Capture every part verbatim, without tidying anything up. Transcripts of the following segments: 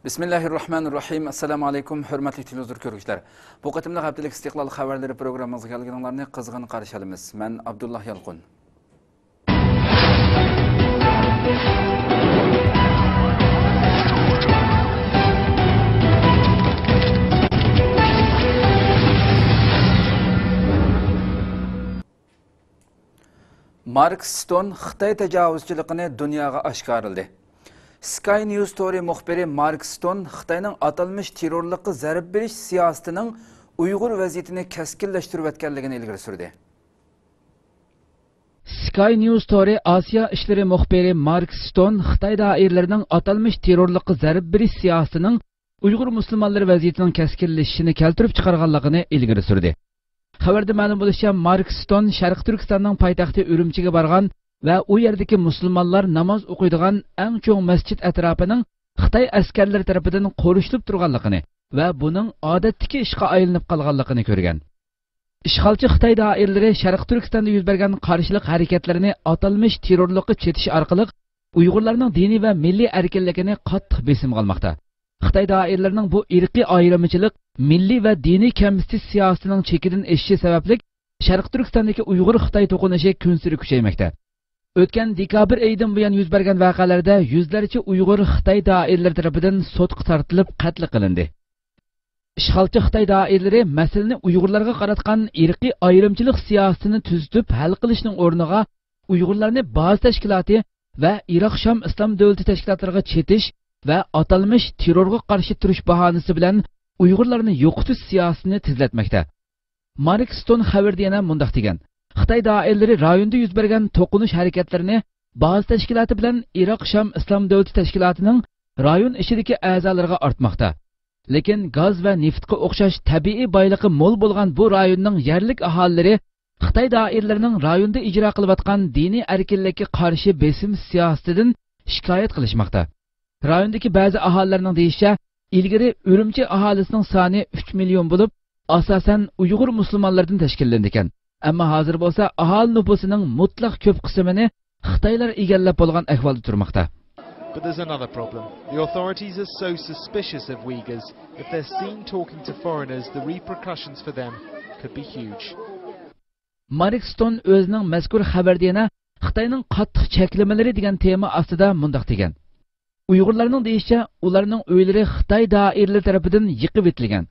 بىسمىللاھىررەھمانىررەھىم. ئەسسالامۇ ئەلەيكۇم، ھۆرمەتلىك تېلېۋىزور كۆرگۈچىلەر. بۇ قېتىملىق ھەپتىلىك ئىستىقلال خەۋەرلىرى پروگراممىمىزغا كەلگىنىڭلارنى قىزغىن قارشى ئالىمىز. مەن ئابدۇللا يالقۇن. مارك ستون خىتاي تاجاۋۇزچىلىقىنى دۇنياغا ئاشكارىلىدى. سكاي نيۇز تورى مۇخبىرى مارك ستون خىتاينىڭ ئاتالمىش تېررورلۇققا زەربە بېرىش سىياسىتىنىڭ ئۇيغۇر ۋەزىيىتىنى كەسكىنلەشتۈرۈۋەتكەنلىكىنى ئىلگىرى سۈردى. سكاي نيۇز تورى ئاسىيا ئىشلىرى مۇخبىرى مارك ستون خىتاي دائىرىلىرىنىڭ ئاتالمىش تېررورلۇققا زەربە بېرىش سىياسىتىنىڭ ئۇيغۇر مۇسۇلمانلىرى ۋەزىيىتىنىڭ كەسكىنلىشىشىنى كەلتۈرۈپ چىقارغانلىقىنى ئىلگىرى سۈردى. خەۋەردە مەلۇم بولۇشىچە، مارك ستون شەرقىي تۈركىستاننىڭ پايتەختى ئۈرۈمچىگە بارغان ۋە ئۇ يەردىكى مۇسۇلمانلار ناماز ئوقۇيدىغان ئەڭ چوڭ مەسچىت ئەتراپىنىڭ خىتاي ئەسكەرلىرى تەرىپىدىن قورشىلىپ تۇرغانلىقىنى ۋە بۇنىڭ ئادەتتىكى ئىشقا ئايلىنىپ قالغانلىقىنى كۆرگەن. ئىشغالچى خىتاي دائىرىلىرى شەرقىي تۈركىستاندا يۈز بەرگەن قارشىلىق ھەرىكەتلىرىنى ئاتالمىش تېررورلۇققا چېتىش ئارقىلىق ئۇيغۇرلارنىڭ دىنىي ۋە مىللىي ئەركىنلىكىنى قاتتىق بېسىمغا ئالماقتا. خىتاي دائىرىلىرىنىڭ بۇ ئىرقىي ئايرىمىچىلىق، مىللىي ۋە دىنىي كەمسىتىش سىياسىتىنىڭ چېكىدىن ئېشىشى سەۋەبلىك شەرقىي تۈركىستاندىكى ئۇيغۇر خىتاي توقۇنۇشى كۈنسېرى كۈچەيمەكتە. ئۆتكەن دېكابىر ئېيىدىن بۇيان يۈز بەرگەن ۋەقەلەردە يۈزلەرچە ئۇيغۇر خىتاي دائىرىلىرى تەرىپىدىن سوتقا تارتىلىپ قەتل قىلىندى. ئىشغالچى خىتاي دائىرىلىرى مەسىلىنى ئۇيغۇرلارغا قاراتقان ئىرقىي ئايرىمچىلىق سىياسىتىنى تۈزىتىپ ھەل قىلىشنىڭ ئورنىغا، ئۇيغۇرلارنى بازا تەشكىلاتى ۋە ئىراق شام ئىسلام دۆلىتى تەشكىلاتلىرىغا چېتىش ۋە ئاتالمىش تېررورغا قارشى تۇرۇش باھانىسى بىلەن ئۇيغۇرلارنى يوقىتىش سىياسىتىنى تېزلەتمەكتە. مارك ستون خەۋىرىدە يەنە مۇنداق دېگەن: خىتاي دائىرىلىرى رايوندا يۈز بەرگەن توقۇنۇش ھەرىكەتلىرىنى بازا تەشكىلاتى بىلەن ئىراق شام ئىسلام دۆلىتى تەشكىلاتىنىڭ رايون ئىچىدىكى ئەزالىرىغا ئارتماقتا. لېكىن گاز ۋە نېفىتقا ئوخشاش تەبىئىي بايلىقى مول بولغان بۇ رايوننىڭ يەرلىك ئاھالىلىرى خىتاي دائىرىلىرىنىڭ رايوندا ئىجرا قىلىۋاتقان دىنىي ئەركىنلىككە قارشى بېسىم سىياسىتىدىن شىكايەت قىلىشماقتا. رايوندىكى بەزى ئاھالىلەرنىڭ دېيىشىچە، ئىلگىرى ئۈرۈمچى ئاھالىسىنىڭ سانى ئۈچ مىليون بولۇپ، ئاساسەن ئۇيغۇر مۇسۇلمانلىرىدىن تەشكىللىنىدىكەن. ئەمما ھازىر بولسا ئاھالە نوپۇسىنىڭ مۇتلەق كۆپ قىسمىنى خىتايلار ئىگىلەپ بولغان ئەھۋالدا تۇرماقتا. But there's another problem. The authorities are so suspicious of Uyghurs. If they're seen talking to foreigners, the repercussions for them could be huge. مارك ستون ئۆزىنىڭ مەزكۇر خەۋىرىدە يەنە خىتاينىڭ قاتتىق چەكلىمىلىرى دېگەن تېما ئاستىدا مۇنداق دېگەن: ئۇيغۇرلارنىڭ دېيىشىچە، ئۇلارنىڭ ئۆيلىرى خىتاي دائىرىلىرى تەرىپىدىن يىقىۋېتىلگەن،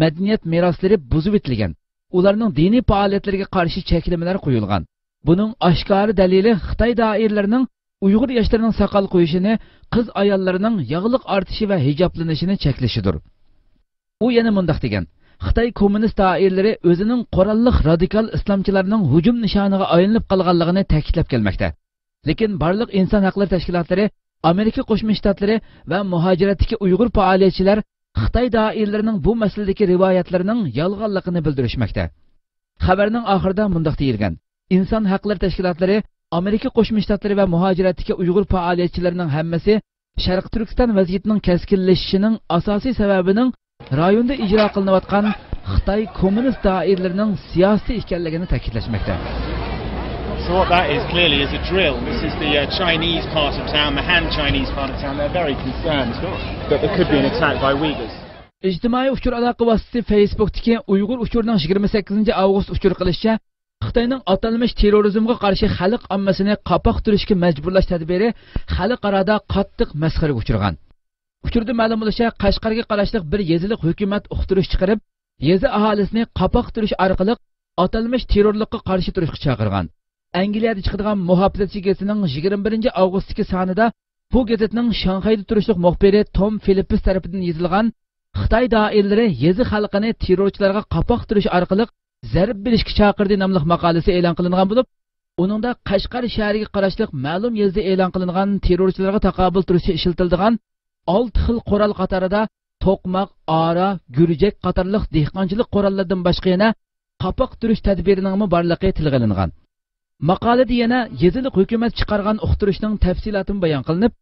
مەدەنىيەت مىراسلىرى بۇزۇۋېتىلگەن، ئۇلارنىڭ دىنىي پائالىيەتلىرىگە قارشى چەكلىمىلەر قويۇلغان. بۇنىڭ ئاشكارا دەلىلى خىتاي دائىرىلىرىنىڭ ئۇيغۇر ياشلىرىنىڭ ساقال قويۇشىنى، قىز ئاياللىرىنىڭ ياغلىق ئارتىشى ۋە ھىجابلىنىشىنى چەكلىشىدۇر. ئۇ يەنە مۇنداق دېگەن: خىتاي كوممۇنىست دائىرىلىرى ئۆزىنىڭ قوراللىق رادىكال ئىسلامچىلارنىڭ ھۇجۇم نىشانىغا ئايلىنىپ قالغانلىقىنى تەكىتلەپ كەلمەكتە. لېكىن بارلىق ئىنسان ھەقلىرى تەشكىلاتلىرى، ئامېرىكا قوشما شتاتلىرى ۋە مۇھاجىرەتتىكى ئۇيغۇر پائالىيەتچىلەر خىتاي دائىرىلىرىنىڭ بۇ مەسىلىدىكى رىۋايەتلىرىنىڭ يالغانلىقىنى بىلدۈرۈشمەكتە. خەۋەرنىڭ ئاخىرىدا مۇنداق دېيىلگەن: ئىنسان ھەقلىرى تەشكىلاتلىرى، ئامېرىكا قوشما شتاتلىرى ۋە مۇھاجىرەتتىكى ئۇيغۇر پائالىيەتچىلىرىنىڭ ھەممىسى شەرقىي تۈركىستان ۋەزىيىتىنىڭ كەسكىنلىشىشىنىڭ ئاساسىي سەۋەبىنىڭ رايوندا ئىجرا قىلىنىۋاتقان خىتاي كوممۇنىست دائىرىلىرىنىڭ سىياسىتى ئىكەنلىكىنى تەكىتلەشمەكتە. So what that is clearly is a drill. This is the uh, Chinese part of town, the Han Chinese part of town. They're very concerned that there could be an attack by Uyghurs. ئىجتىمائىي ئۇچۇر ئالاقە ۋاسىتىسى فېيسبۇكتىكى ئۇيغۇر ئۇچۇرىنىڭ يىگىرمە سەككىزىنچى ئاۋغۇست ئۇچۇر قىلىشىچە، خىتاينىڭ ئاتالمىش تېررورىزمغا قارشى خەلق ئاممىسىنى قاپاق تۈرۈشكە مەجبۇرلاش تەدبىرى خەلقئارادا قاتتىق مەسخىرىگە ئۇچرىغان. ئۇچۇردا مەلۇم بولۇشىچە، قەشقەرگە قاراشلىق بىر يېزىلىق ھۆكۈمەت ئۇقتۇرۇش چىقىرىپ، يېزا ئاھالىسىنى قاپاق تۈرۈش ئارقىلىق ئاتالمىش تېررورلۇققا قارشى تۇرۇشقا چاقىرغان. ئەنگلىيەدە چىقىدىغان مۇھاپىزەتچى گېزىتىنىڭ يىگىرمە بىرىنچى ئاۋغۇستتىكى سانىدا بۇ گېزىتنىڭ شاڭخەيدە تۇرۇشلۇق مۇخبىرى توم فىلىپس تەرىپىدىن يېزىلغان خىتاي دائىرىلىرى يېزا خەلقىنى تېررورچىلارغا قاپاق تۈرۈش ئارقىلىق زەربە بېرىشكە چاقىردى ناملىق ماقالىسى ئېلان قىلىنغان بولۇپ، ئۇنىڭدا قەشقەر شەھىرىگە قاراشلىق مەلۇم يېزىدا ئېلان قىلىنغان تېررورچىلارغا تاقابىل تۇرۇشتا ئىشلىتىلىدىغان ئالتە خىل قورال قاتارىدا توقماق، ئارا، گۈرجەك قاتارلىق دېھقانچىلىق قوراللىرىدىن باشقا يەنە قاپاق تۈرۈش تەدبىرىنىڭمۇ بارلىقى تىلغا ئېلىنغان. ماقالىدە يەنە يېزىلىق ھۆكۈمەت چىقارغان ئۇقتۇرۇشنىڭ تەپسىلاتىمۇ بايان قىلىنىپ،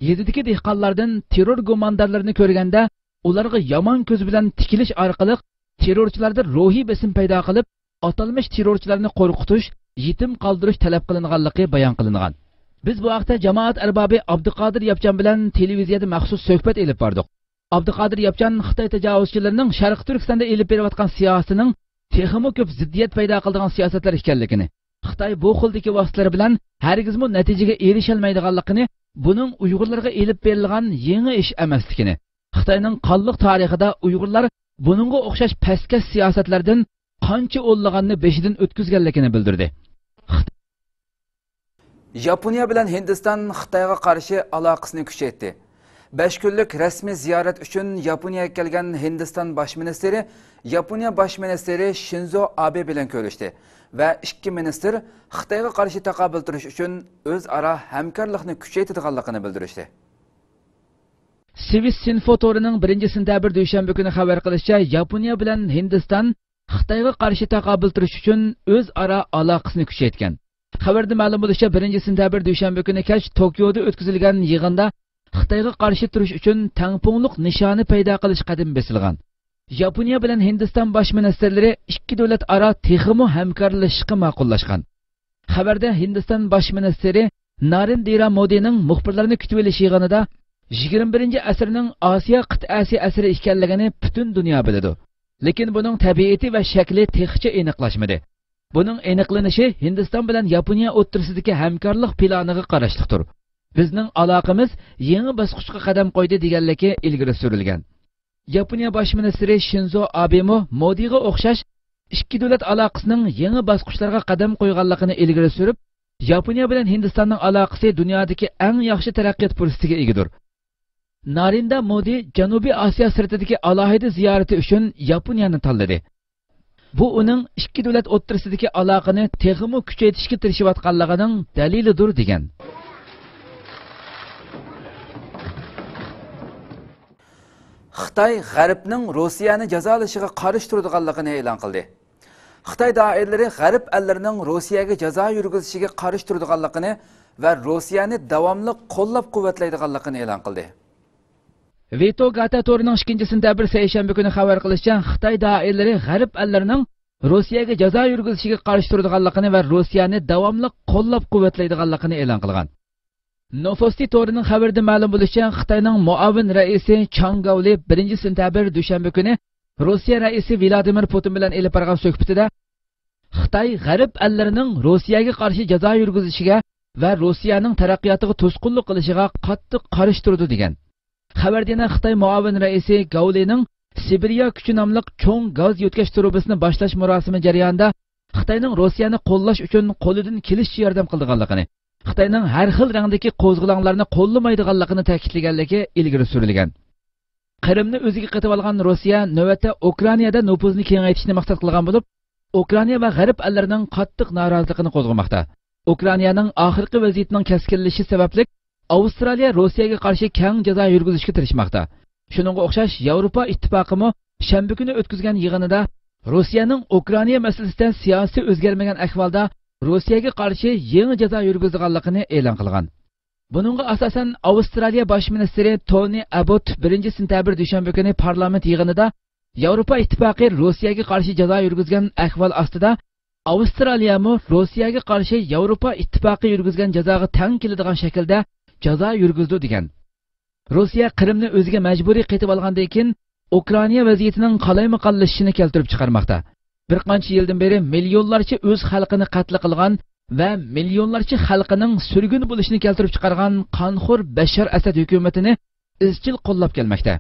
يېزىدىكى دېھقانلاردىن تېررور گۇماندارلىرىنى كۆرگەندە، ئۇلارغا يامان كۆز بىلەن تىكىلىش ئارقىلىق تېررورچىلاردا روھىي بېسىم پەيدا قىلىپ، ئاتالمىش تېررورچىلارنى قورقۇتۇش، يېتىم قالدۇرۇش تەلەپ قىلىنغانلىقى بايان قىلىنغان. بىز بۇ ھەقتە جامائەت ئەربابى ئابدۇقادىر ياپچان بىلەن تېلېۋىزىيەدە مەخسۇس سۆھبەت ئېلىپ باردۇق. ئابدۇقادىر ياپچان خىتاي تاجاۋۇزچىلىرىنىڭ شەرقىي تۈركىستاندا ئېلىپ بېرىۋاتقان سىياسىتىنىڭ تېخىمۇ كۆپ زىددىيەت پەيدا قىلىدىغان سىياسەتلەر ئىكەنلىكىنى، خىتاي بۇ خىلدىكى ۋاسىتىلەر بىلەن ھەرگىزمۇ نەتىجىگە ئېرىشەلمەيدىغانلىقىنى، بۇنىڭ ئۇيغۇرلارغا ئېلىپ بېرىلغان يېڭى ئىش ئەمەسلىكىنى، خىتاينىڭ قانلىق تارىخىدا ئۇيغۇرلار بۇنىڭغا ئوخشاش پەسكەش سىياسەتلەردىن قانچە ئونلىغاننى بېشىدىن ئۆتكۈزگەنلىكىنى بىلدۈردى. ياپونىيە بىلەن ھىندىستان خىتايغا قارشى ئالاقىسىنى كۈچەيتتى. بەش كۈنلۈك رەسمىي زىيارەت ئۈچۈن ياپونىيەگە كەلگەن ھىندىستان باش مىنىستىرى ياپونىيە باش مىنىستىرى شىنزو ئابې بىلەن كۆرۈشتى ۋە ئىككى مىنىستىر خىتايغا قارشى تاقابىل تۇرۇش ئۈچۈن ئۆزئارا ھەمكارلىقنى كۈچەيتىدىغانلىقىنى بىلدۈرۈشتى. سىۋىس سىنفو تورىنىڭ بىرىنچى سېنتەبىر دۈشەنبە كۈنى خەۋەر قىلىشىچە، ياپونىيە بىلەن ھىندىستان خىتايغا قارشى تاقابىل تۇرۇش ئۈچۈن ئۆزئارا ئالاقىسىنى كۈچەيتكەن. خەۋەردە مەلۇم بولۇشىچە، بىرىنچى سېنتەبىر دۈشەنبە كۈنى كەچ توكيودا ئۆتكۈزۈلگەن يىغىندا خىتايغا قارشى تۇرۇش ئۈچۈن تەڭپۇڭلۇق نىشانى پەيدا قىلىش قەدىمى بېسىلغان. ياپونىيە بىلەن ھىندىستان باش مىنىستىرلىرى ئىككى دۆلەت ئارا تېخىمۇ ھەمكارلىشىشقا ماقۇللاشقان. خەۋەردە ھىندىستان باش مىنىستىرى نارېندىرا مودىنىڭ مۇخبىرلارنى كۈتۈۋېلىش يىغىنىدا يىگىرمە بىرىنچى ئەسىرنىڭ ئاسىيا قىتئەسى ئەسىرى ئىكەنلىكىنى پۈتۈن دۇنيا بىلىدۇ. لېكىن بۇنىڭ تەبىئىتى ۋە شەكلى تېخىچە ئېنىقلاشمىدى. بۇنىڭ ئېنىقلىنىشى ھىندىستان بىلەن ياپونىيە ئوتتۇرىسىدىكى ھەمكارلىق پىلانىغا قاراشلىقتۇر. بىزنىڭ ئالاقىمىز يېڭى باسقۇچقا قەدەم قويدى دېگەنلىكى ئىلگىرى سۈرۈلگەن. ياپونىيە باش مىنىستىرى شىنزو ئابېمۇ مودىغا ئوخشاش ئىككى دۆلەت ئالاقىسىنىڭ يېڭى باسقۇچلارغا قەدەم قويغانلىقىنى ئىلگىرى سۈرۈپ، ياپونىيە بىلەن ھىندىستاننىڭ ئالاقىسى دۇنيادىكى ئەڭ ياخشى تەرەققىيات پۇرسىتىگە ئىگىدۇر. نارېندرا مودى جەنۇبىي ئاسىيا سىرتىدىكى ئالاھىدە زىيارىتى ئۈچۈن ياپونىيەنى تاللىدى. بۇ ئۇنىڭ ئىككى دۆلەت ئوتتۇرىسىدىكى ئالاقىنى تېخىمۇ كۈچەيتىشكە تىرىشىۋاتقانلىقىنىڭ دەلىلىدۇر، دېگەن. خىتاي غەربنىڭ روسىيەنى جازالىشىغا قارشى تۇرىدىغانلىقىنى ئېلان قىلدى. خىتاي دائىرىلىرى غەرب ئەللىرىنىڭ روسىيەگە جازا يۈرگۈزۈشىگە قارشى تۇرىدىغانلىقىنى ۋە روسىيەنى داۋاملىق قوللاپ-قۇۋۋەتلەيدىغانلىقىنى ئېلان قىلدى. ۋىتو گاتا تورىنىڭ ئىككىنچى سېنتەبىر سەيشەنبە كۈنى خەۋەر قىلىشىچە، خىتاي دائىرىلىرى غەرب ئەللىرىنىڭ روسىيەگە جازا يۈرگۈزۈشىگە قارشى تۇرىدىغانلىقىنى ۋە روسىيەنى داۋاملىق قوللاپ-قۇۋۋەتلەيدىغانلىقىنى ئېلان قىلغان. نوفوستى تورىنىڭ خەۋىرىدە مەلۇم بولۇشىچە، خىتاينىڭ مۇئاۋىن رەئىسى چاڭ گاۋلى بىرىنچى سېنتەبىر دۈشەنبە كۈنى روسىيە رەئىسى ۋلادىمىر پۇتىن بىلەن ئېلىپ بارغان سۆھبىتىدە، خىتاي غەرب ئەللىرىنىڭ روسىيەگە قارشى جازا يۈرگۈزۈشىگە ۋە روسىيەنىڭ تەرەققىياتىغا توسقۇنلۇق قىلىشىغا قاتتىق قارشى تۇرىدۇ، دېگەن. خەۋەردە يەنە خىتاي مۇئاۋىن رەئىسى گاۋلىنىڭ سىبىرىيا كۈچى ناملىق چوڭ گاز يۆتكەش تۇرۇبىسىنى باشلاش مۇراسىمى جەريانىدا خىتاينىڭ روسىيەنى قوللاش ئۈچۈن قولىدىن كېلىشىچە ياردەم قىلىدىغانلىقىنى، خىتاينىڭ ھەر خىل رەڭدىكى قوزغىلاڭلارنى قوللىمايدىغانلىقىنى تەكىتلىگەنلىكى ئىلگىرى سۈرۈلگەن. قىرىمنى ئۆزىگە قېتىۋالغان روسىيە نۆۋەتتە ئۇكرائىنادا نوپۇزىنى كېڭەيتىشنى مەقسەت قىلغان بولۇپ، ئۇكرائىنا ۋە غەرب ئەللىرىنىڭ قاتتىق نارازىلىقىنى قوزغىماقتا. ئۇكرائىنانىڭ ئاخىرقى ۋەزىيىتىنىڭ كەسكىنلىشىشى سەۋەبلىك، ئاۋسترالىيە روسىيەگە قارشى كەڭ جازا يۈرگۈزۈشكە تىرىشماقتا. شۇنىڭغا ئوخشاش، ياۋروپا ئىتتىپاقىمۇ شەنبە كۈنى ئۆتكۈزگەن يىغىنىدا روسىيەنىڭ ئۇكرائىنا مەسىلىسىدە سىياسىتى ئۆزگەرمىگەن ئەھۋالدا روسىيەگە قارشى يېڭى جازا يۈرگۈزىدىغانلىقىنى ئېلان قىلغان. بۇنىڭغا ئاساسەن، ئاۋسترالىيە باش مىنىستىرى تونى ئاببوت بىرىنچى سېنتەبىر دۈشەنبە كۈنى پارلامېنت يىغىنىدا ياۋروپا ئىتتىپاقى روسىيەگە قارشى جازا يۈرگۈزگەن ئەھۋال ئاستىدا، ئاۋسترالىيەمۇ روسىيەگە قارشى ياۋروپا ئىتتىپاقى يۈرگۈزگەن جازاغا تەڭ كېلىدىغان شەكىلدە جازا يۈرگۈزىدۇ، دېگەن. روسىيە قىرىمنى ئۆزىگە مەجبۇرىي قېتىۋالغاندىن كېيىن، ئۇكرائىنا ۋەزىيىتىنىڭ قالايمىقانلىشىشىنى كەلتۈرۈپ چىقارماقتا. بىر قانچە يىلدىن بېرى مىليونلارچە ئۆز خەلقىنى قەتل قىلغان ۋە مىليونلارچە خەلقىنىڭ سۈرگۈن بولۇشىنى كەلتۈرۈپ چىقارغان قانخور بەششار ئەسەد ھۆكۈمىتىنى ئىزچىل قوللاپ كەلمەكتە.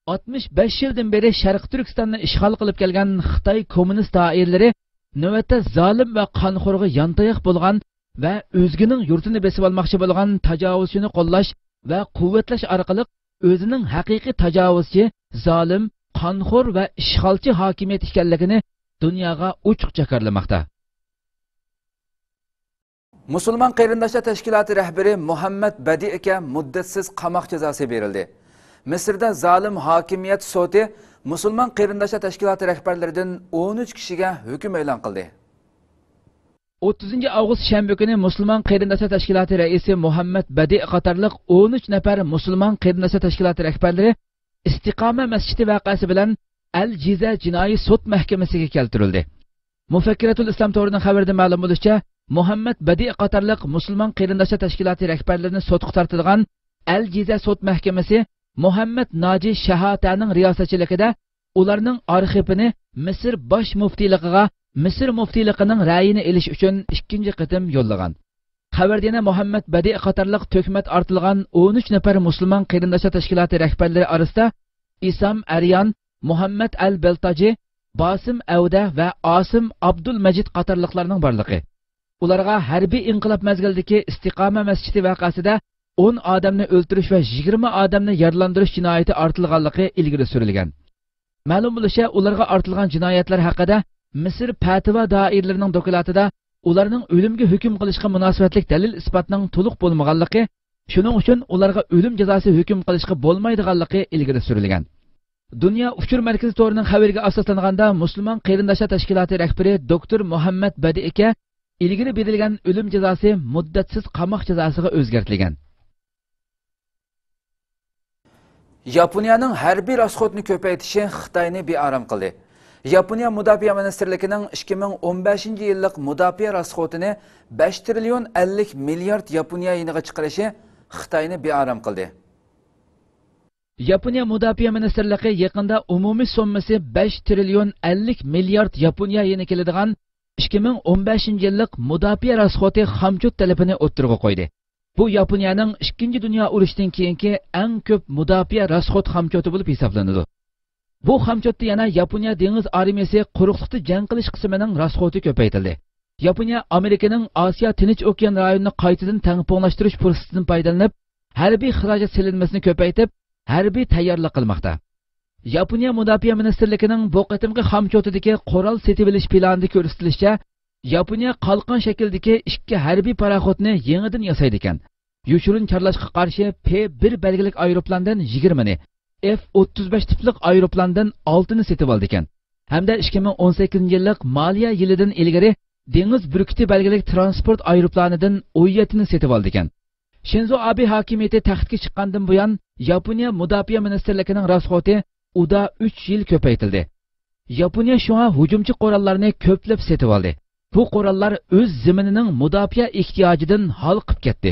ئاتمىش بەش يىلدىن بېرى شەرقىي تۈركىستاننى ئىشغال قىلىپ كەلگەن خىتاي كوممۇنىست دائىرىلىرى نۆۋەتتە زالىم ۋە قانخورغا يانتاياق بولغان ۋە ئۆزگىنىڭ يۇرتىنى بېسىۋالماقچى بولغان تاجاۋۇزچىنى قوللاش ۋە قۇۋۋەتلەش ئارقىلىق ئۆزىنىڭ ھەقىقىي تاجاۋۇزچى، زالىم، قانخور ۋە ئىشغالچى ھاكىمىيەت ئىكەنلىكىنى دۇنياغا ئوچۇق جاكارلىماقتا. مۇسۇلمان قېرىنداشلار تەشكىلاتى رەھبىرى مۇھەممەد بەدىئگە مۇددەتسىز قاماق جازاسى بېرىلدى. مىسىردا زالىم ھاكىمىيەت سوتى مۇسۇلمان قېرىنداشلار تەشكىلاتى رەھبەرلىرىدىن ئون ئۈچ كىشىگە ھۆكۈم ئېلان قىلدى. ئوتتۇزىنچى ئاۋغۇست شەنبە كۈنى مۇسۇلمان قېرىنداشلار تەشكىلاتى رەئىسى مۇھەممەد بەدىئ قاتارلىق ئون ئۈچ نەپەر مۇسۇلمان قېرىنداشلار تەشكىلاتى رەھبەرلىرى ئىستىقامە مەسچىتى ۋەقەسى بىلەن ئەل جىزە جىنايى سوت مەھكىمىسىگە كەلتۈرۈلدى. مۇفەككىرەتۇل ئىسلام تورىنىڭ خەۋىرىدە مەلۇم بولۇشىچە، مۇھەممەد بەدىئ قاتارلىق مۇسۇلمان قېرىنداشلار تەشكىلاتى رەھبەرلىرىنى سوتقا تارتىدىغان ئەل جىزە سوت مەھكىمىسى مۇھەممەد ناجى شاھاتەنىڭ رىياسەتچىلىكىدە ئۇلارنىڭ ئارخىپىنى مىسىر باش مۇفتىيلىقىغا مىسىر مۇفتىيلىقىنىڭ رەيىنى ئېلىش ئۈچۈن ئىككىنچى قېتىم يوللىغان. خەۋەردە يەنە مۇھەممەد بەدىئ قاتارلىق تۆھمەت ئارتىلغان ئون ئۈچ نەپەر مۇسۇلمان قېرىنداشلار تەشكىلاتى رەھبەرلىرى ئارىسىدا ئىسام ئەريان، مۇھەممەد ئەل بەلتاجى، باسىم ئەۋدە ۋە ئاسىم ئابدۇلمەجىد قاتارلىقلارنىڭ بارلىقى، ئۇلارغا ھەربىي ئىنقىلاب مەزگىلىدىكى ئىستىقامە مەسچىتى ۋەقەسىدە ئون ئادەمنى ئۆلتۈرۈش ۋە يىگىرمە ئادەمنى يارىلاندۇرۇش جىنايىتى ئارتىلغانلىقى ئىلگىرى سۈرۈلگەن. مەلۇم بولۇشىچە، ئۇلارغا ئارتىلغان جىنايەتلەر ھەققىدە مىسىر پەتىۋا دائىرىلىرىنىڭ دوكلاتىدا ئۇلارنىڭ ئۆلۈمگە ھۆكۈم قىلىشقا مۇناسىۋەتلىك دەلىل-ئىسپاتنىڭ تولۇق بولمىغانلىقى، شۇنىڭ ئۈچۈن ئۇلارغا ئۆلۈم جازاسى ھۆكۈم قىلىشقا بولمايدىغانلىقى ئىلگىرى سۈرۈلگەن. دۇنيا ئۇچۇر مەركىزى تورىنىڭ خەۋىرىگە ئاساسلانغاندا، مۇسۇلمان قېرىنداشلار تەشكىلاتى رەھبىرى دوكتور مۇھەممەد بەدىئىگە ئىلگىرى بېرىلگەن ئۆلۈم جازاسى مۇددەتسىز قاماق جازاسىغا ئۆزگەرتىلگەن. ياپونىيەنىڭ ھەربىي راسخوتىنى كۆپەيتىشى خىتاينى بىئارام قىلدى. ياپونىيە مۇداپىئە مىنىستىرلىكىنىڭ ئىككى مىڭ ئون بەشىنچى يىللىق مۇداپىئە راسخوتىنى بەش تىرىليون ئەللىك مىليارد ياپونىيە يېنىغا چىقىرىشى خىتاينى بىئارام قىلدى. ياپونىيە مۇداپىئە مىنىستىرلىقى يېقىندا ئومۇمىي سوممىسى بەش تىرىليون ئەللىك مىليارد ياپونىيە يېنى كېلىدىغان ئىككى مىڭ ئون بەشىنچى يىللىق مۇداپىئە راسخوتى خامچوت تەلىپىنى ئوتتۇرىغا قويدى. بۇ ياپونىيەنىڭ ئىككىنچى دۇنيا ئۇرۇشىدىن كېيىنكى ئەڭ كۆپ مۇداپىئە راسخوت خامچوتى بولۇپ ھېسابلىنىدۇ. بۇ خامچوتتا يەنە ياپونىيە دېڭىز ئارمىيەسى قۇرۇقلۇقتا جەڭ قىلىش قىسمىنىڭ راسخوتى كۆپەيتىلدى. ياپونىيە ئامېرىكىنىڭ ئاسىيا تىنچ ئوكيان رايونىنى قايتىدىن تەڭپۇڭلاشتۇرۇش پۇرسىتىدىن پايدىلىنىپ، ھەربىي خىراجەت سېلىنمىسىنى كۆپەيتىپ، ھەربىي تەييارلىق قىلماقتا. ياپونىيە مۇداپىئە مىنىستىرلىكىنىڭ بۇ قېتىمقى خامچوتىدىكى قورال سېتىۋېلىش پىلانىدا كۆرسىتىلىشىچە، ياپونىيە قالقان شەكىلدىكى ئىككى ھەربىي پاراخوتنى يېڭىدىن ياسايدىكەن. يوشۇرۇن چارلاشقا قارشى پې بىر بەلگىلىك ئايروپىلاندىن يىگىرمىنى، ئېف ئوتتۇز بەش تىپلىق ئايروپىلاندىن ئالتىنى سېتىۋالىدىكەن. ھەمدە ئىككى مىڭ ئون سەككىزىنچى يىللىق مالىيە يىلىدىن ئىلگىرى دېڭىز بۈركۈتى بەلگىلىك تىرانسپورت ئايروپىلانىدىن ئون يەتتىنى سېتىۋالىدىكەن. شىنزو ئابې ھاكىمىيىتى تەختكە چىققاندىن بۇيان، ياپونىيە مۇداپىئە مىنىستىرلىكىنىڭ راسخوتى ئۇدا ئۈچ يىل كۆپەيتىلدى. ياپونىيە شۇڭا ھۇجۇمچى قوراللارنى كۆپلەپ سېتىۋالدى. بۇ قوراللار ئۆز زېمىنىنىڭ مۇداپىئە ئېھتىياجىدىن ھالقىپ كەتتى.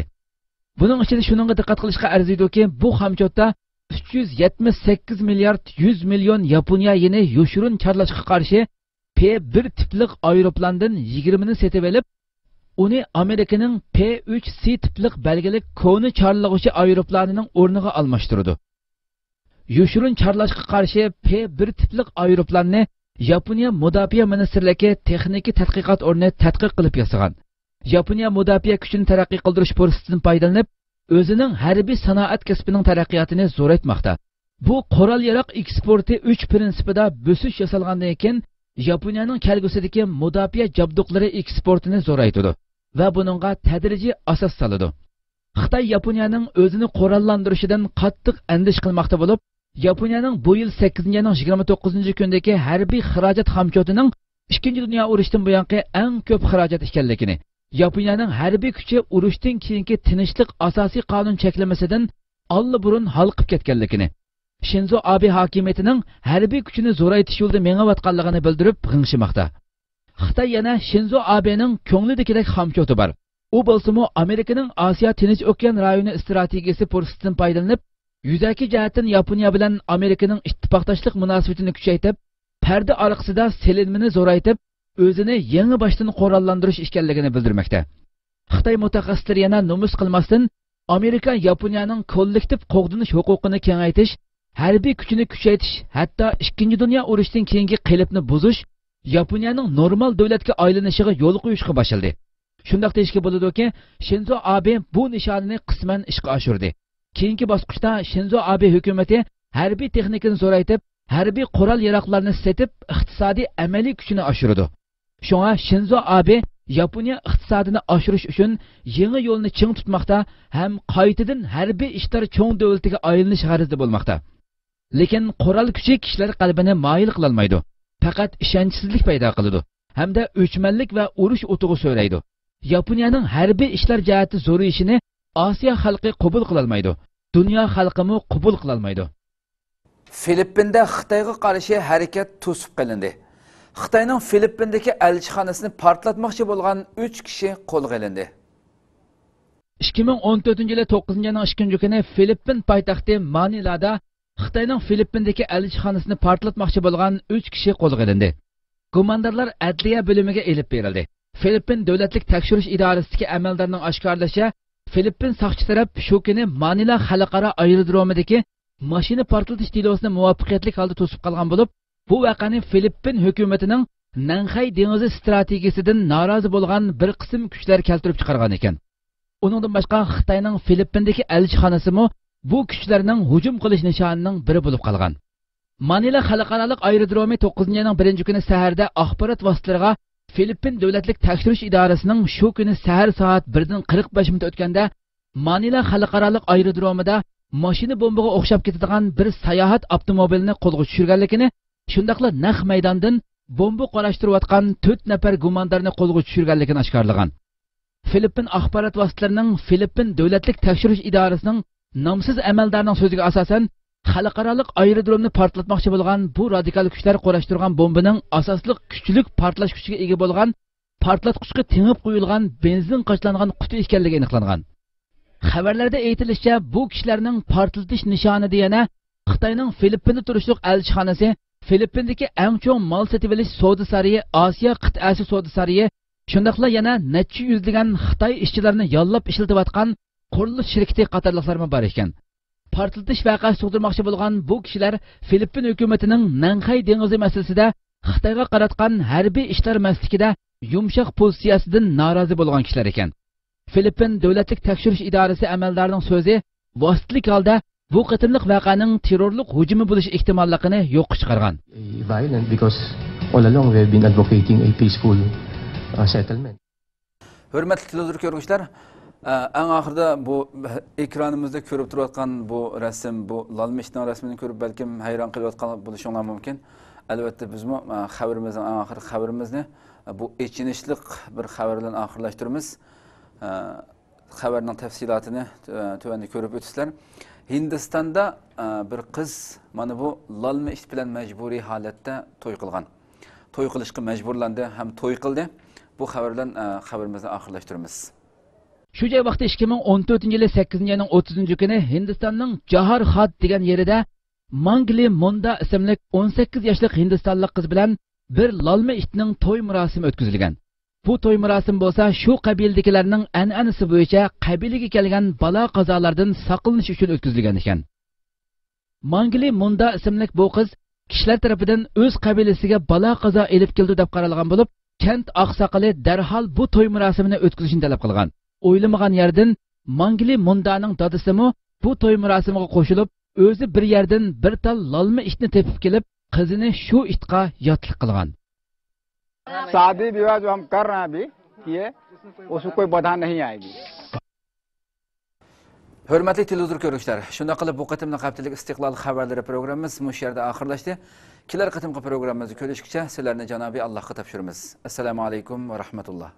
بۇنىڭ ئىچىدە شۇنىڭغا دىققەت قىلىشقا ئەرزىيدۇكى، بۇ خامچوتتا ئۈچ يۈز يەتمىش سەككىز مىليارد يۈز مىليون ياپونىيە يېنى يوشۇرۇن چارلاشقا قارشى پې بىر تىپلىق ئايروپىلاندىن يىگىرمىنى سېتىۋېلىپ، ئۇنى ئامېرىكىنىڭ پې ئۈچ سې تىپلىق بەلگىلىك كونا چارلىغۇچى ئايروپىلانىنىڭ ئورنىغا ئالماشتۇرىدۇ. يوشۇرۇن چارلاشقا قارشى پې بىر تىپلىق ئايروپىلاننى ياپونىيە مۇداپىئە مىنىستىرلىكى تېخنىكا تەتقىقات ئورنى تەتقىق قىلىپ ياسىغان. ياپونىيە مۇداپىئە كۈچىنى تەرەققىي قىلدۇرۇش پۇرسىتىدىن پايدىلىنىپ، ئۆزىنىڭ ھەربىي سانائەت كەسپىنىڭ تەرەققىياتىنى زورايتماقتا. بۇ قورال-ياراغ ئېكسپورتى ئۈچ پىرىنسىپىدا بۆسۈش ياسالغاندىن كېيىن، ياپونىيەنىڭ كەلگۈسىدىكى مۇداپىئە جابدۇقلىرى ئېكسپورتىنى زورايتىدۇ ۋە بۇنىڭغا تەدرىجىي ئاساس سالىدۇ. خىتاي ياپونىيەنىڭ ئۆزىنى قوراللاندۇرۇشىدىن قاتتىق ئەندىشە قىلماقتا بولۇپ، ياپونىيەنىڭ بۇ يىل سەككىزىنچى ئاينىڭ يىگىرمە توققۇزىنچى كۈنىدىكى ھەربىي خىراجەت خامچوتىنىڭ ئىككىنچى دۇنيا ئۇرۇشىدىن بۇيانقى ئەڭ كۆپ خىراجەت ئىكەنلىكىنى، ياپونىيەنىڭ ھەربىي كۈچى ئۇرۇشتىن كېيىنكى تىنچلىق ئاساسىي قانۇن چەكلىمىسىدىن ئاللىبۇرۇن ھالقىپ كەتكەنلىكىنى، شىنزو ئابې ھاكىمىيىتىنىڭ ھەربىي كۈچىنى زورايتىش يولىدا مېڭىۋاتقانلىقىنى بىلدۈرۈپ غىڭشىماقتا. خىتاي يەنە شىنزو ئابېنىڭ كۆڭلىدىكىدەك خامچوتى بار. ئۇ بولسىمۇ ئامېرىكىنىڭ ئاسىيا تىنچ ئوكيان رايونى ئىستراتېگىيىسى پۇرسىتىدىن پايدىلىنىپ، يۈزەكى جەھەتتىن ياپونىيە بىلەن ئامېرىكىنىڭ ئىتتىپاقداشلىق مۇناسىۋىتىنى كۈچەيتىپ، پەردە ئارقىسىدا سېلىنمىنى زورايتىپ، ئۆزىنى يېڭى باشتىن قوراللاندۇرۇش ئىكەنلىكىنى بىلدۈرمەكتە. خىتاي مۇتەخەسسىسلىرى يەنە نومۇس قىلماستىن، ئامېرىكا ياپونىيەنىڭ كوللېكتىپ قوغدىنىش ھوقۇقىنى كېڭەيتىش، ھەربىي كۈچىنى كۈچەيتىش، ھەتتا ئىككىنچى دۇنيا ئۇرۇشىدىن كېيىنكى قېلىپنى بۇزۇش ياپونىيەنىڭ نورمال دۆلەتكە ئايلىنىشىغا يول قويۇشقا باشلىدى. شۇنداق دېيىشكە بولىدۇكى، شىنزو ئابې بۇ نىشانىنى قىسمەن ئىشقا ئاشۇردى. كېيىنكى باسقۇچتا شىنزو ئابې ھۆكۈمىتى ھەربىي تېخنىكىنى زورايتىپ، ھەربىي قورال-ياراغلارنى سېتىپ، ئىقتىسادىي ئەمەلىي كۈچىنى ئاشۇرىدۇ. شۇڭا شىنزو ئابې ياپونىيە ئىقتىسادىنى ئاشۇرۇش ئۈچۈن يېڭى يولنى چىڭ تۇتماقتا ھەم قايتىدىن ھەربىي ئىشلار چوڭ دۆلىتىگە ئايلىنىش غەرىزىدە بولماقتا. لېكىن قورال كۈچى كىشىلەر قەلبىنى مايىل قىلالمايدۇ، پەقەت ئىشەنچسىزلىك پەيدا قىلىدۇ ھەمدە ئۆچمەنلىك ۋە ئۇرۇش ئوتىغا سۆرەيدۇ. ياپونىيەنىڭ ھەربىي ئىشلار جەھەتتە زورىيىشىنى ئاسىيا خەلقى قوبۇل قىلالمايدۇ، دۇنيا خەلقىمۇ قوبۇل قىلالمايدۇ. فىلىپپىندە خىتايغا قارشى ھەرىكەت توسۇپ قېلىندى. خىتاينىڭ فىلىپپىندىكى ئەلچىخانىسىنى پارتلاتماقچى بولغان ئۈچ كىشى قولغا ئېلىندى. ئىككى مىڭ ئون تۆتىنچى يىلى توققۇزىنچى ئاينىڭ ئىككىنچى كۈنى فىلىپپىن پايتەختى مانىلادا خىتاينىڭ فىلىپپىندىكى ئەلچىخانىسىنى پارتلاتماقچى بولغان ئۈچ كىشى قولغا ئېلىندى. گۇماندارلار ئەدلىيە بۆلۈمىگە ئېلىپ بېرىلدى. فىلىپپىن دۆلەتلىك تەكشۈرۈش ئىدارىسىدىكى ئەمەلدارنىڭ ئاشكارىلىشىچە، فىلىپپىن ساقچى تەرەپ شۇ كۈنى مانىلا خەلقئارا ئايرودرومىدىكى ماشىنا پارتلىتىش دېلوسىنى مۇۋەپپەقىيەتلىك ھالدا توسۇپ قالغان بولۇپ، بۇ ۋەقەنى فىلىپپىن ھۆكۈمىتىنىڭ نەنخەي دېڭىزى ئىستراتېگىيىسىدىن نارازى بولغان بىر قىسىم كۈچلەر كەلتۈرۈپ چىقارغان ئىكەن. ئۇنىڭدىن باشقا، خىتاينىڭ فىلىپپىندىكى ئەلچىخانىسىمۇ بۇ كۈچلەرنىڭ ھۇجۇم قىلىش نىشانىنىڭ بىرى بولۇپ قالغان. مانىلا خەلقئارالىق ئايرودرومى توققۇزىنچى ئاينىڭ بىرىنچى كۈنى سەھەردە ئاخبارات ۋاسىتىلىرىغا فىلىپپىن دۆلەتلىك تەكشۈرۈش ئىدارىسىنىڭ شۇ كۈنى سەھەر سائەت بىردىن قىرىق بەش مىنۇت ئۆتكەندە مانىلا خەلقئارالىق ئايرودرومىدا ماشىنا بومبىغا ئوخشاپ كېتىدىغان بىر ساياھەت ئاپتوموبىلىنى قولغا چۈشۈرگەنلىكىنى، شۇنداقلا نەق مەيداندىن بومبا قۇراشتۇرۇۋاتقان تۆت نەپەر گۇماندارنى قولغا چۈشۈرگەنلىكىنى ئاشكارىلىغان. فىلىپپىن ئاخبارات ۋاسىتىلىرىنىڭ فىلىپپىن دۆلەتلىك تەكشۈرۈش ئىدارىسىنىڭ نامسىز ئەمەلدارنىڭ سۆزىگە ئاساسەن، خەلقئارالىق ئايرودرومنى پارتلاتماقچى بولغان بۇ رادىكال كۈچلەر قۇراشتۇرغان بومبىنىڭ ئاساسلىق كۈچلۈك پارتلاش كۈچىگە ئىگە بولغان، پارتلاتقۇچقا تېڭىپ قويۇلغان بېنزىن قاچىلانغان قۇتى ئىكەنلىكى ئېنىقلانغان. خەۋەرلەردە ئېيتىلىشىچە، بۇ كىشىلەرنىڭ پارتلىتىش نىشانىدا يەنە خىتاينىڭ فىلىپپىندا تۇرۇشلۇق ئەلچىخانىسى، فىلىپپىندىكى ئەڭ چوڭ مال سېتىۋېلىش سودا سارىيى، ئاسىيا قىتئەسى سودا سارىيى، شۇنداقلا يەنە نەچچە يۈزلىگەن خىتاي ئىشچىلىرىنى ياللاپ ئىشلىتىۋاتقان قۇرۇلۇش شىركىتى قاتارلىقلارمۇ بار ئىكەن. پارتلىتىش ۋەقەسى تۇغدۇرماقچى بولغان بۇ كىشىلەر فىلىپپىن ھۆكۈمىتىنىڭ نەنخەي دېڭىزى مەسىلىسىدە خىتايغا قاراتقان ھەربىي ئىشلار مەسلىكىدە يۇمشاق پوزىتسىيەسىدىن نارازى بولغان كىشىلەر ئىكەن. فىلىپپىن دۆلەتلىك تەكشۈرۈش ئىدارىسى ئەمەلدارىنىڭ سۆزى ۋاسىتىلىك ھالدا بۇ قېتىملىق ۋەقەنىڭ تېررورلۇق ھۇجۇمى بولۇش ئېھتىماللىقىنى يوققا چىقارغان. Violent because all along we have been advocating a peaceful uh, settlement. ھۆرمەتلىك تېلېۋىزور كۆرگۈچىلەر، ئە، ئەڭ ئاخىرىدا بۇ ئېكرانىمىزدا كۆرۈپ تۇرۇۋاتقان بۇ رەسىم، بۇ لال مېشىتنىڭ رەسىمىنى كۆرۈپ بەلكىم ھەيران قېلىۋاتقان بولۇشۇڭلار مۇمكىن. ئەلۋەتتە، بىزمۇ، ئە، خەۋىرىمىزنىڭ ئەڭ ئاخىرقى خەۋىرىمىزنى، ئە، بۇ ئېچىنىشلىق بىر خەۋەر بىلەن ئاخىرلاشتۇرىمىز. ئە، خەۋەرنىڭ تەپسىلاتىنى، ئە، تۆۋەندە كۆرۈپ ئۆتىسىلەر. ھىندىستاندا، ئە، بىر قىز مانا بۇ لال مېشىت بىلەن مەجبۇرىي ھالەتتە توي قىلغان. توي قىلىشقا مەجبۇرلاندى ھەم توي قىلدى. بۇ خەۋەر بىلەن، ئە، خەۋىرىمىزنى ئاخىرلاشتۇرىمىز. شۇ جاي ۋاقتى ئىككى مىڭ ئون تۆتىنچى يىلى سەككىزىنچى ئاينىڭ ئوتتۇزىنچى كۈنى ھىندىستاننىڭ جاھارخات دېگەن يېرىدە مانگلى مۇندا ئىسىملىك ئون سەككىز ياشلىق ھىندىستانلىق قىز بىلەن بىر لالما ئىتنىڭ توي مۇراسىمى ئۆتكۈزۈلگەن. بۇ توي مۇراسىمى بولسا شۇ قەبىلىدىكىلەرنىڭ ئەنئەنىسى بويىچە قەبىلىگە كەلگەن بالا-قازالاردىن ساقلىنىش ئۈچۈن ئۆتكۈزۈلگەن ئىكەن. مانگلى مۇندا ئىسىملىك بۇ قىز كىشىلەر تەرىپىدىن ئۆز قەبىلىسىگە بالا-قازا ئېلىپ كېلىدۇ دەپ قارالغان بولۇپ، كەنت ئاقساقىلى دەرھال بۇ توي مۇراسىمىنى ئۆتكۈزۈشنى تەلەپ قىلغان. ئويلىمىغان يەردىن مانگلى مۇندانىڭ دادىسىمۇ بۇ توي مۇراسىمىغا قوشۇلۇپ، ئۆزى بىر يەردىن بىر تال لالما ئىتنى تېپىپ كېلىپ، قىزىنى شۇ ئىتقا ياتلىق قىلغان. शादी विवाह जो हम कर रहे हैं अभी, ये उसको कोई बाधा नहीं आएगी. ھۆرمەتلىك تېلېۋىزور كۆرگۈچىلەر، شۇنداق قىلىپ بۇ قېتىملىق ھەپتىلىك ئىستىقلال خەۋەرلىرى پروگراممىمىز مۇشۇ يەردە ئاخىرلاشتى. كېلەر قېتىمقى پروگراممىمىزدا كۆرۈشكىچە سىلەرنى جانابىي ئاللاھقا تاپشۇرىمىز. ئەسسالامۇ ئەلەيكۇم ۋە رەھمەتۇللا.